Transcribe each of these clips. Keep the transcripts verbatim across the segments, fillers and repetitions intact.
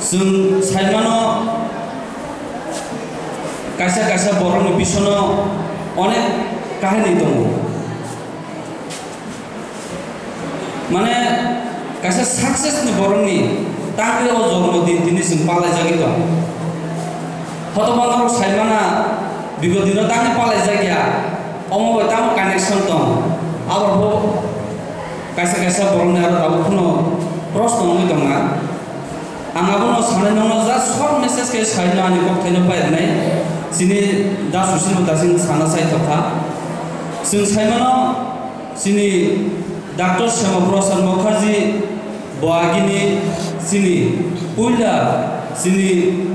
Chwng saimano, kaisa kaisa borokni bisono onek kahini tongo. Mane, kaisa success ni borokni tangwi o jormo din tini chwng palaijagwi tong. Hotobo norok saimana, bigo dino tangwi palaijakya, omo bai tamo connection tong. Abo bo kaisa kaisa borokni aro tabuk phano proshno wngwi tongna. Ang abono sanai nokno just short message khe saino ani kokthaino pairwnai. Chini da Sushil Bhutta sing sana sai tokha. Chwng saimano chini Doctor Shyama Prasad Mukherjee bo agini chini puila chini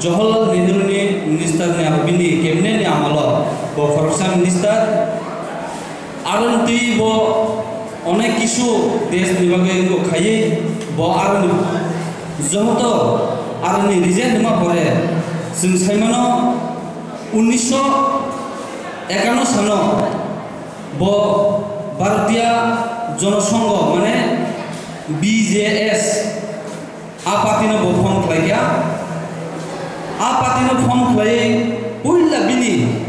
Jawaharlal Nehru ni minister ni amo bini cabinet ni amolo bo khoroksa minister. Aroni twi bo onek kisu desh ni bagwi wngkha khaiwi bo aroni joto aroni resign rwma pore chwng saimano unnisho ekanno sano bo Bharatiya Jana Sangha mane B J S a party no bo form khlaikha. A party no form khlaiwi puila bini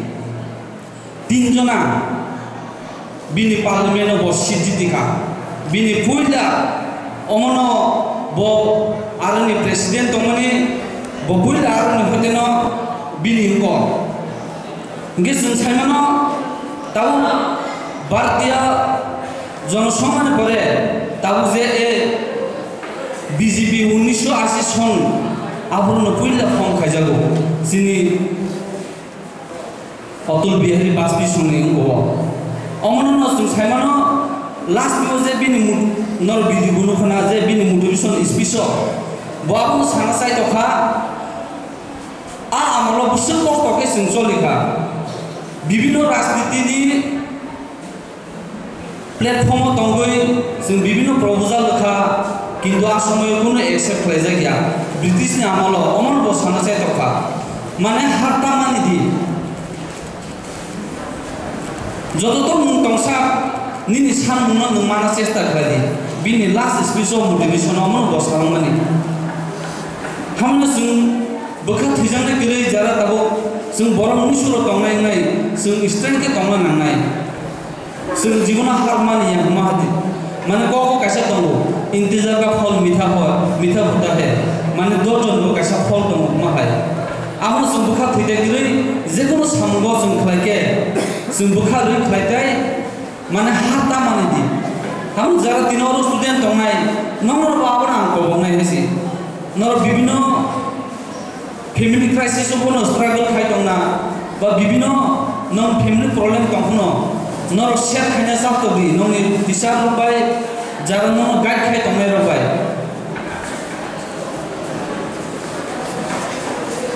tin jona bini parliament o bo seat jiti kha. Bini puila omono bo aroni president tongmani bo puila aroni hoteno bini wngkha. Hingke chwng saimano tabuk Bharatiya Jana Sangha ni pore tabuk je e B J P unnisho ashi son aphuru no puila form khaijago. Chini Atal Bihari Vajpayee songni wngkha o. Omono no chwng saimano last o je bini mut-, nor video bo nukha na je bini motivation speech o. Bo abono sana sai tokha, a amolo bwswk kosto khe chwng choli kha. Bibhinno rajniti ni platform o tongwi chwng bibhinno proposal rwkha, kintu a somoyo kunu accept khlaijakya. British ni amolo omono bo sana chai tokha. Mane harta mani di. Joto to mung tongsa nini sanmungno nwng mana chesta khlai di. Bini last speech o motivation omono bo salangmani. Hamno chwng bwkha thwijaknai kwrwi jara tabuk chwng borok muisuro tongnai wngnai chwng strength khe tongna nangnai. Chwng jibono har mani ya hwnma hati. Mane kok o kaisa tongo, "Intezar ka phol mitha hoy, mitha hota hai." Mane dosh jon bo kaisa phol tongo hwnma hai. Amo chwng bwkha thwite kwrwi, jekono samungo chwng khlai khe, chwng bwkha rwi khlai tai, mane ha ta mani di. Amo jara tini oro student tongnai, nongno bo abono ang koboknai hai se. Norok bibino family crisis o bono struggle khai tongna, ba bibino nong family problem tong phano, norok share khaina chak togdi, nongni teacher rok bai, jara nono guide khai tongnai rok bai.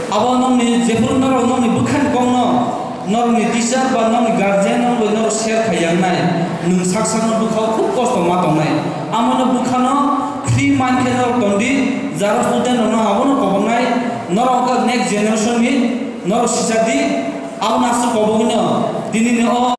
Abo nongni jephuru norok nongni bwkhani kokno, norokni teacher ba nongni guardian rok bai norok share khai yang nai, nwng sak sakno bwkhao khub kosto ma tongnai. Amono bwkhano free mind khe norok tongdi, jara student rokno abono koboknai, norok wngkha next generation ni, norok sijak di, abono aswk kobogwino tinini o